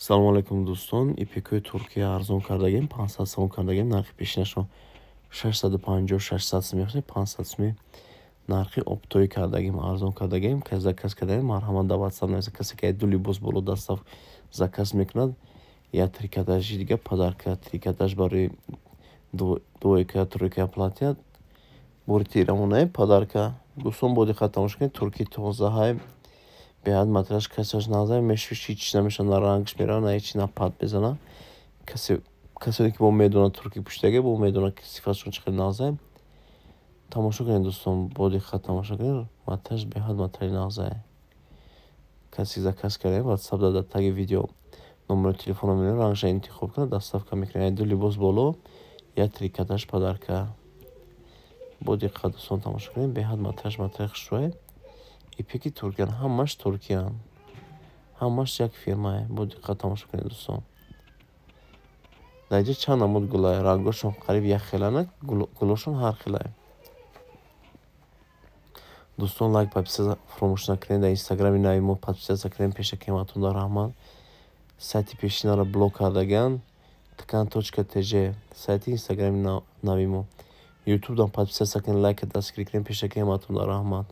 Салому алайкум, дӯстон. Ипекҳои Туркия арзон кардагем, 500 сомон кардагем. Нархи пешинашон 650, 600 сум мехостем, 500 суми нархи оптовый кардагем, арзон кардагем. Касе заказ кардагем, марҳамат, дар WhatsApp нависа. Касе ки ду либос боло дастав заказ мекунад, як трикотажи дига подарка, трикотаж барои двойка, тройка платья бори тирамонае подарка. Дӯстон, бо диққат тамошо кунед, турки тозаҳай, беҳад материалаш касаш нағза, мешӯш, ҳеҷ чиз намешавад, на рангш меравад, на ҳеҷ, на пат мезанад. Касоне ки бо медонад турки пӯшидаге, бо медонад, ки сифатшон чӣ қадр нағзае. Тамошо кунед, дӯстон, бо диққат тамошо кунед, материалаш беҳад материали нағзае. Касе заказ кардем, WhatsApp дар таги видео номери телефона мемонад, рангша интихоб кунад, доставка мекунем. Ду либос боло, як трикотаж подарка. Бо диққат, дӯстон, тамошо кунед, беҳад материалаш материали хушрӯе. Ипеки туркиян, ҳамаш туркиян, ҳамаш як фирмае. Бо диққат тамошо кунед, дӯстон. Дар инҷа чанд намуд гулае, рангошон қариб як хелана, гулошон ҳар хелае. Дӯстон, лайк, подписаться фаромӯш накунед. Дар инстаграми нави мо подписаться кунед. Пешакиаматон дар раҳмат. Сайти пешинаро блок кардагианд, tkan.tj сайти инстаграми нави мо. Ютубдам подписаться кунед, лайка дастгирӣ кунед. Пешакиаматон дар раҳмат.